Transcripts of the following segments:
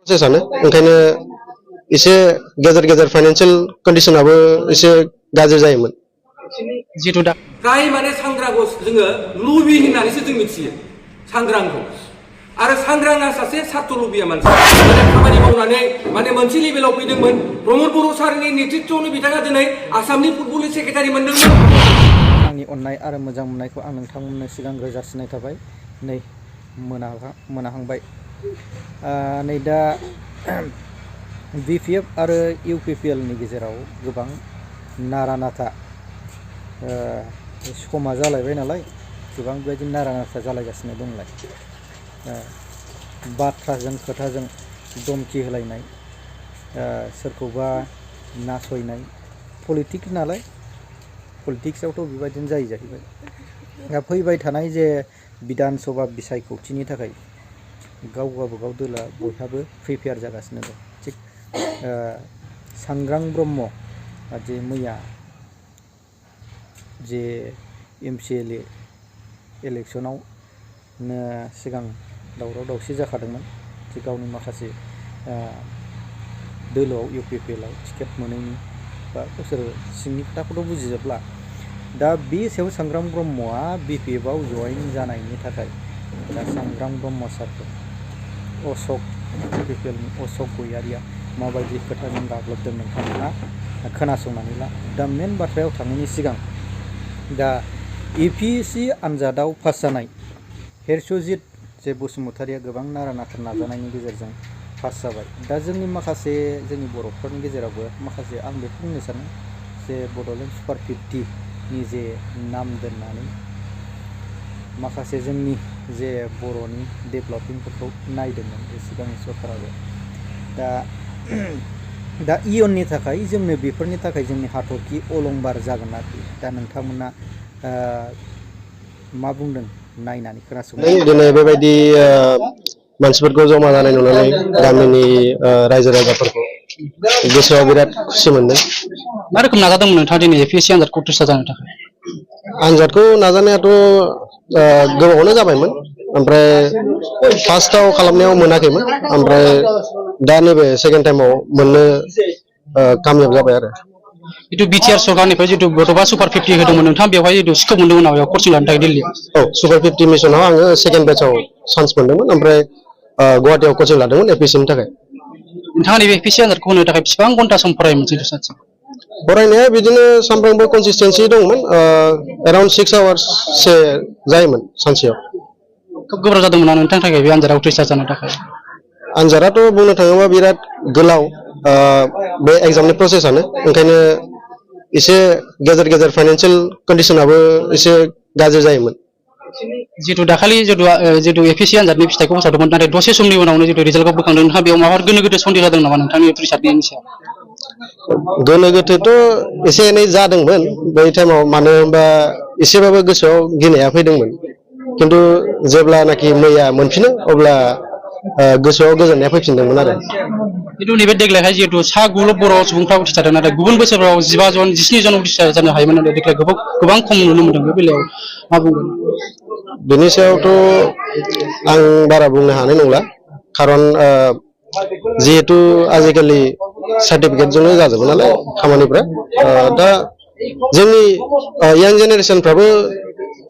सानो ओंखायनो एसे गेजेर फाइनान्शियल कन्डिशनाबो एसे गाज्रि जायोमोन जितु दा फ्राय माने सांग्रांखौ जोङो लुबि होननानैसो जों मिथियो सांग्रांखौ आरो सांग्रांआ सासे सार्थ लुबिया मानसि खामानि मावनानै माने मोनसे लेभेलाव फैदोंमोन प्रमद बर' सारनि नेतृत्वआवनो बिथाङा दिनै आसामनि फुटबलनि सेक्रेटारि मोनदोंमोन आंनि अननाय आरो मोजां मोननायखौ आं नोंथांमोननो सिगांग्रो जासिनाय थाबाय नै मोनाहांबाय नै दा BPF आरो UPPL नि गेजेराव गोबां नारा नाथा समा जालायबाय नालाय गोबां बेबायदि नारा नाथा जालायगासिनो दंलाय बाथ्राजों खोथाजों धमकी होलायनाय सोरखौबा नासयनाय पलिटिक्स नालाय पलिटिक्सआवथ' बेबायदिनो जायो जाहैबाय दा फैबाय थानाय जे बिधान सभा बिसायख'थिनि थाखाय गावबागाव दोला बयहाबो प्रिपेयार जागासिनो दं थिग सांग्रां ब्रह्म जे मैया जे MCLA इलेक्सनाव सिगां दावराव दावसि जाखादोंमोन जे गावनि माखासे दोलोआव UPPL आव टिकेट मोनैनि बा गावसोर सिंनि खोथाखौथ' बुजिजोबला दा बे सायाव सांग्रां ब्रह्मआ BPF आव जयेन जानायनि थाखाय दा सांग्रां ब्रह्म सारखौ अशक UPPL नि अशक गयारिया माबायदि खोथाजों गाग्लोबदों नोंथांमोना खोनासंनानै ला दा मेन बाथ्रायाव थांनायनि सिगां दा APSC आनजादाव पास जानाय हेरसजित जे बसुमतारिया गोबां नारा नाथा नाजानायनि गेजेरजों पास जाबाय दा जोंनि माखासे जोंनि बर'फोरनि गेजेरावबो माखासे आं बेखौ बुंनो सानो जे बड'लेण्ड सुपार 50 नि जे नाम दोननानै माखासे जोंनि जे बर'नि डेभेलपमेन्टफोरखौ नायदोंमोन बे सिगांनि सरकाराबो दा इयुननि थाखाय जोंनो बेफोरनि थाखाय जोंनि हाथरखि अलंबार जागोन आरोखि दा नोंथांमोना मा बुंदों नायनानै खोनासंनानै दिनै बेबायदि मानसिफोरखौ जमा जानाय नुनानै गामिनि रायजो राजाफोरखौ गोसोआव बिराद खुसि मोनदों मा रोखोम नाजादोंमोन नोंथाङा दिनै APSC आनजादखौ उथ्रिसार जानो थाखाय आनजादखौ नाजानायाथ' गोबावानो जाबायमोन ओमफ्राय फार्स्टआव खालामनायाव मोनाखैमोन ओमफ्राय दा नैबे सेकेन्ड टाइमाव मोननो कामयाब जाबाय आरो जितु BTR सरकारनिफ्राय जितु बड'फा सुपार 50 होदोंमोन नोंथाङा बेवहाय जितु स्कप मोनदोंमोन नामा बेयाव कचिं लानो थाखाय दिल्लीयाव औ सुपार 50 मिशनाव आङो सेकेन्ड बेचाव चान्स मोनदोंमोन ओमफ्राय गुवाहाटियाव कचिं लादोंमोन APSC नि थाखाय नोंथाङा नैबे APSC आनजादखौ होनो थाखाय बेसेबां घन्टा सम फरायोमोन जितु सानसेयाव फरायनाया बिदिनो सानफ्रोमबो कनसिस्टेन्सि दंमोन एराउन्ड 6 आवार्ससो जायोमोन सानसेयाव खोब गोब्राब जादोंमोन नोंथांनि थाखाय बे आनजादाव उथ्रिसार जानो थाखाय आनजादाथ' बुंनो थाङोबा बिराद गोलाव बे एग्जामनि प्रसेसआनो ओंखायनो एसे गेजेर फाइनान्शियल कन्डिशनाबो एसे गाज्रि जायोमोन जितु दाखालि जितु APSC आनजादनि फिथाइखौ फोसावदोंमोन नाथाय दसे समनि उनावनो जितु रिजाल्टखौ बोखांदों नोंथाङा बेयाव माबाफोर गोनो गोथो सन्देह जादों नामा नोंथांनि उथ्रिसारनायनि सायाव गोनो गोथोथ' एसे एनै जादोंमोन बै टाइमाव मानो होनबा एसेबाबो गोसोआव गिनाया फैदोंमोन खिन्थु जेब्लानाखि मैया मोनफिनो अब्ला गोसोआव गोजोननाया फैफिनदोंमोन आरो जितु नैबे देग्लायहाय जितु सा 9 बर' सुबुंफ्रा उथ्रिसारदों नाथाय गुबुन बोसोरफ्राव 15 जन 17 जन उथ्रिसार जानो हायोमोन नाथाय देग्लाय गोबां खम नुनो मोनदों बे बेलायाव मा बुंगोन बेनि सायावथ' आं बारा बुंनो हानाय नंला खारन जिहेतु आजिखालि सार्टिफिकेटजोंनो जाजोबो नालाय खामानिफ्रा दा जोंनि यां जेनेरेसनफ्राबो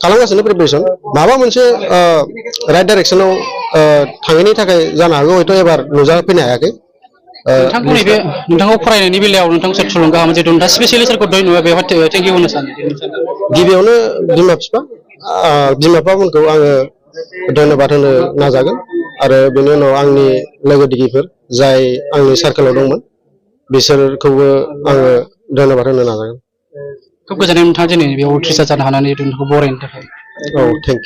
खालामगासिनो प्रिपारेसन माबा मोनसे राइट डाइरेक्सनाव थाङैनि थाखाय जानो हागौ हयथ' एबार नुजाफैनो हायाखै नोंथांखौ फरायनायनि बेलायाव नोंथांखौ सोर थुलुंगा होयो जितु नोंथाङा स्पेसियेलि सोरखौ बेवहाय थेंक इउ होनो सानो गिबियावनो बिमा बिफामोनखौ आङो धन्यबाद होनो नाजागोन आरो बेनि उनाव आंनि लोगो दिगिफोर जाय आंनि सार्केलाव दंमोन बिसोरखौबो आङो धन्यबाद होनो नाजागोन खोब गोजोननाय नोंथाङा दिनै बेयाव उथ्रिसार जानो हानानै नोंथांखौ बरायनो थाखाय औ थेंक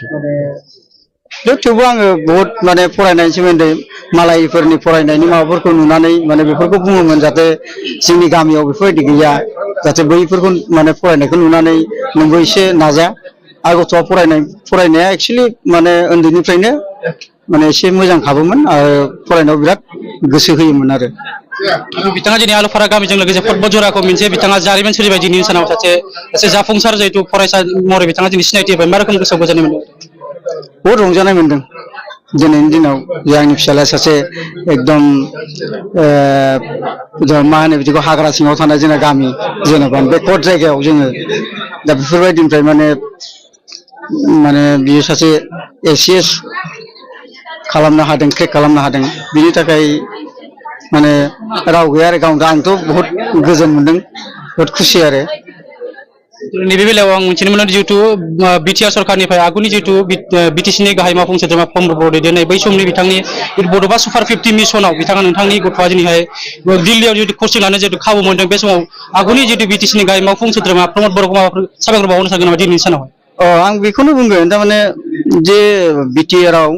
इउ थेवबो आङो बहुत माने फरायनायनि सोमोन्दै मालायफोरनि फरायनायनि माबाफोरखौ नुनानै माने बेफोरखौ बुङोमोन जाहाथे जोंनि गामियाव बेफोरबायदि गैया जाहाथे बैफोरखौ माने फरायनायखौ नुनानै नोंबो एसे नाजा आरो गथ'आ फरायनाया एक्सुवेलि माने उन्दैनिफ्रायनो माने एसे मोजां खाबोमोन आरो फरायनायाव बिराद गोसो होयोमोन आरो बिथाङा दिनै आलुफारा गामिजों लोगोसे फुटबल जराखौ मोनसे बिथाङा जारिमिन सोलिबाय दिनैनि सानाव सासे जाफुंसार जिहेतु फरायसा महरै बिथाङा दिनै सिनायथि होबाय मा रोखोम गोसोआव गोजोननाय मोनदों बहुत रंजानाय मोनदों दिनैनि दिनाव जे आंनि फिसालाया सासे एकदम मा होनो बिदिखौ हाग्रा सिङाव थानाय जोंना गामि जेनेबा बे कट जायगायाव जोङो दा बेफोरबायदिनिफ्राय माने बियो सासे एसिएस खालामनो हादों क्रेक खालामनो हादों बिनि थाखाय माने राव गैया आरो गावनो आंथ' बहुत गोजोन मोनदों बहुत खुसि आरो नैबे बेलायाव आं मिथिनो मोनो जिहेतु बिटिआर सरकारनिफ्राय आगुनि जिहेतु बिटिसिनि गाहाय मावफुं सोद्रोमा प्रमद बर' दैदेननाय बै समनि बिथांनि बड'फा सुपार 50 मिसनाव बिथाङा नोंथांनि गथ'आ दिनैहाय दिल्लीयाव जिहेतु कचिं लानो जिहेतु खाबु मोनदों बे समाव आगुनि जिहेतु बिटिसिनि गाहाय मावफुं सोद्रोमा प्रमद बर'खौ माबाफोर साबायखर बावनो सानगोन नामा दिनैनि सानावहाय आं बेखौनो बुंगोन थारमाने जे बिटिआरआव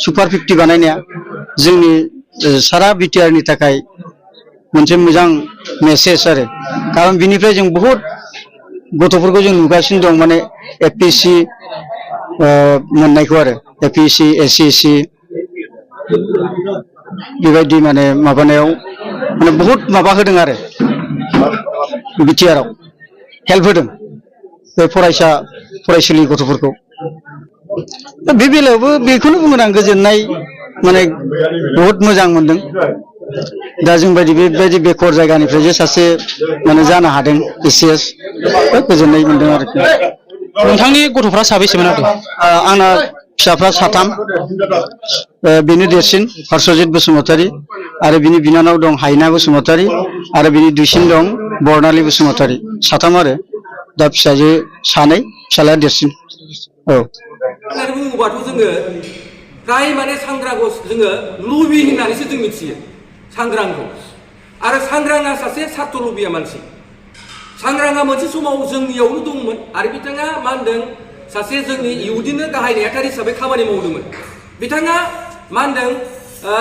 सुपार 50 बानायनाया जोंनि सारा बिटिआरनि थाखाय मोनसे मोजां मेसेज आरो कारन बिनिफ्राय जों बहुत गथ'फोरखौ जों नुगासिनो दं माने एपीएससी मोननायखौ आरो एपीएससी एससीएससी बेबायदि माने माबानायाव माने बहुत माबा होदों आरो बिटिआरआव हेल्प होदों बे फरायसुलि गथ'फोरखौ बे बेलायावबो बेखौनो बुंगोन आं गोजोननाय माने बहुत मोजां मोनदों दा जों बायदि बेबायदि बेकर जायगानिफ्राय जे सासे माने जानो हादों एसिएस गोजोननाय मोनदों आरोखि नोंथांनि गथ'फ्रा साबेसेमोन आरो आंना फिसाफ्रा 3 बेनो देरसिन हर्षजित बसुमतारी आरो बिनि बिनानाव दं हायना बसुमतारी आरो बिनि दुइसिन दं बर्नाली बसुमतारी 3 आरो दा फिसाजो 2 फिसालाया देरसिन होननानै बुङोबाथ' जोङो फ्राय माने सांग्रांखौ जोङो लुबि होननानैसो जों मिथियो सांग्रांखौ आरो सांग्रांआ सासे सार्थ लुबिया मानसि सांग्रांआ मोनसे समाव जोंनियावनो दंमोन आरो बिथाङा मा होनदों सासे जोंनि इउदिनो गाहाय नेहाथारि हिसाबै खामानि मावदोंमोन बिथाङा मा होनदों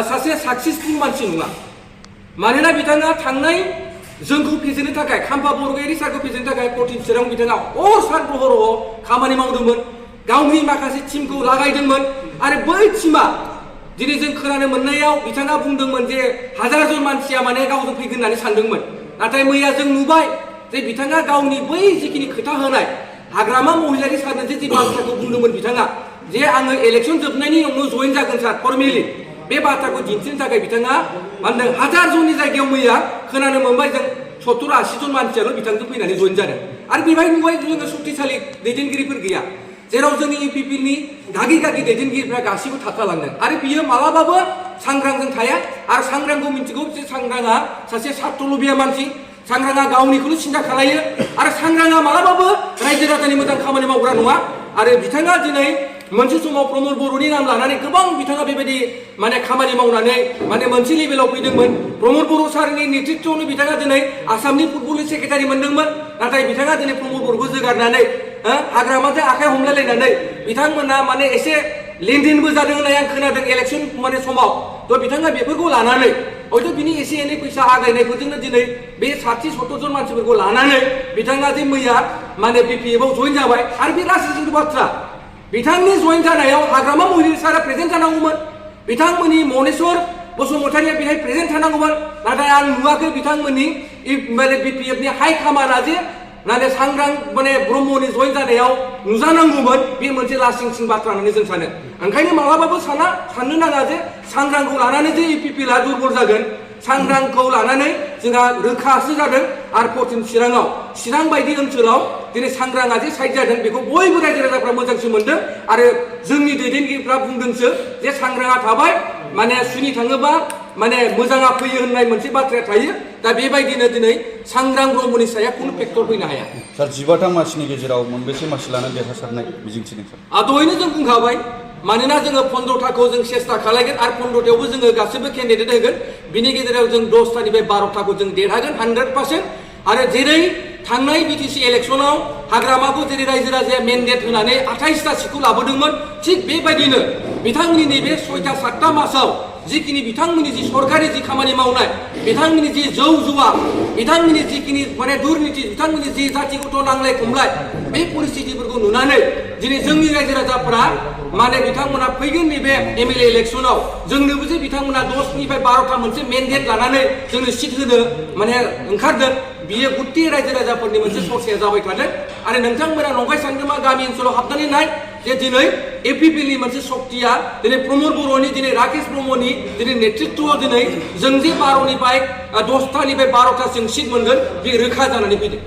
सासे साक्सेसफुल मानसि नङा मानोना बिथाङा थांनाय जोंखौ फेजेननो थाखाय खाम्फा बरगयारि सारखौ फेजेननो थाखाय 14 चिरां बिथाङा हर सान हराव खामानि मावदोंमोन गावनि माखासे टिमखौ लागायदोंमोन आरो बै टिमा दिनै जों खोनानो मोननायाव बिथाङा बुंदोंमोन जे 1000 जन मानसिया माने गावजों फैगोन होननानै सानदोंमोन नाथाय मैया जों नुबाय जे बिथाङा गावनि बै जिखिनि खोथा होनाय हाग्रामा महिलारि सारनो जे बाथ्राखौ बुंदोंमोन बिथाङा जे आङो इलेक्सन जोबनायनि उनाव जइन जागोन सार फर्मेलि बे बाथ्राखौ दिन्थिनो थाखाय बिथाङा मा होनदों 1000 जननि जायगायाव मैया खोनानो मोनबाय जों 70-80 जन मानसियाल' बिथांजों फैनानै जइन जादों आरो बेवहाय नुबाय जोङो शक्तिशाली दैदेनगिरिफोर गैया जेराव जोंनि इउपिपिनि गागि दैदेनगिरिफ्रा गासिबो थाबथालांदों आरो बियो मालाबाबो सांग्रांजों थाया आरो सांग्रांखौ मिथिगौ जे सांग्रांआ सासे सार्थ लुबिया मानसि सांग्रांआ गावनिखौल' सिन्था खालायो आरो सांग्रांआ मालाबाबो रायजो राजानि मोजां खामानि मावग्रा नङा आरो बिथाङा दिनै मोनसे समाव प्रमद बर'नि नाम लानानै गोबां बिथाङा बेबायदि माने खामानि मावनानै माने मोनसे लेभेलाव फैदोंमोन प्रमद बर' सारनि नेतृत्वआवनो बिथाङा दिनै आसामनि फुटबलनि सेक्रेटारि मोनदोंमोन नाथाय बिथाङा दिनै प्रमद बर'खौ जोगारनानै हाग्रामाजों आखाइ हमलायलायनानै बिथांमोना माने एसे लेनदेनबो जादों होननाय आं खोनादों इलेक्सन माने समाव थ' बिथाङा बेफोरखौ लानानै हयथ' बिनि एसे एनै फैसा आग्लायनायफोरजोंनो दिनै बे 60-70 जन मानसिफोरखौ लानानै बिथाङा जे मैया माने बिपिएफआव जइन जाबाय आरो बे राजनितिक बाथ्रा बिथांनि जइन जानायाव हाग्रामा महिलारि सारा प्रेजेन्ट जानांगौमोन बिथांमोननि मनेस्वर बसुमतारिया बेहाय प्रेजेन्ट थानांगौमोन नाथाय आं नुवाखै बिथांमोननि माने बिपिएफनि हाइ कामाना जे नाथाय सांग्रां माने ब्रह्मनि जइन जानायाव नुजानांगौमोन बे मोनसे लासिंसिं बाथ्रा होननानै जों सानो ओंखायनो मालाबाबो साननो नाङा जे सांग्रांखौ लानानै जे इउपिपिएलआ दुर्बल जागोन सांग्रांखौ लानानै जोंहा रोखासो जादों आरो 14 चिरां बायदि ओनसोलाव दिनै सांग्रांआ जे साइड जादों बेखौ बयबो रायजो राजाफ्रा मोजांसो मोनदों आरो जोंनि दैदेनगिरिफ्रा बुंदोंसो जे सांग्रांआ थाबाय माने सुनि थाङोबा माने मोजाङा फैयो होननाय मोनसे बाथ्राया थायो दा बेबायदिनो दिनै सांग्रां ब्रह्मनि साया खुनु फेक्टर फैनो हाया सार 15था मासिनि गेजेराव मोनबेसे मासि लानानै देरहासारनाय मिजिंथिदों सार दहायनो जों बुंखाबाय मानोना जोङो 15थाखौ जों सेस्था खालायगोन आरो 15थायावबो जोङो गासिबो केन्डिडेट होगोन बिनि गेजेराव जों 10थानिफ्राय 12थाखौ जों देरहागोन 100% आरो जेरै थांनाय बिटिसि इलेक्सनाव हाग्रामाखौ जेरै रायजो राजाया मेन्डेट होनानै 28टा सिटखौ लाबोदोंमोन थिग बेबायदिनो बिथांमोननि नैबे 6-7 मासाव जिखिनि बिथांमोननि जि सरकारि जि खामानि मावनाय बिथांमोननि जि जौ जुवा बिथांमोननि जिखिनि माने दुर्नीति बिथांमोननि जि जातिगत नांलाय खमलाय बे परिस्थितिफोरखौ नुनानै दिनै जोंनि रायजो राजाफोरा माने बिथांमोना फैगोन नैबे एमएलए इलेक्सनाव जोंनोबो जे बिथांमोना 10निफ्राय 12था मोनसे मेन्डेट लानानै जोंनो सिट होनो माने ओंखारदों बियो गुत्ति रायजो राजाफोरनि मोनसे सरसाया जाबाय थादों आरो नोंथांमोना नंखाय सानदोंबा गामि ओनसोलाव हाबनानै नाय जे दिनै एपिपिएलनि मोनसे शक्तिया दिनै प्रमोद बर'नि दिनै राकेश ब्रह्मनि दिनै नेतृत्वआव दिनै जों जे 12निफ्राय 10थानिफ्राय 12थासिम सिट मोनगोन बे रोखा जानानै फैदों।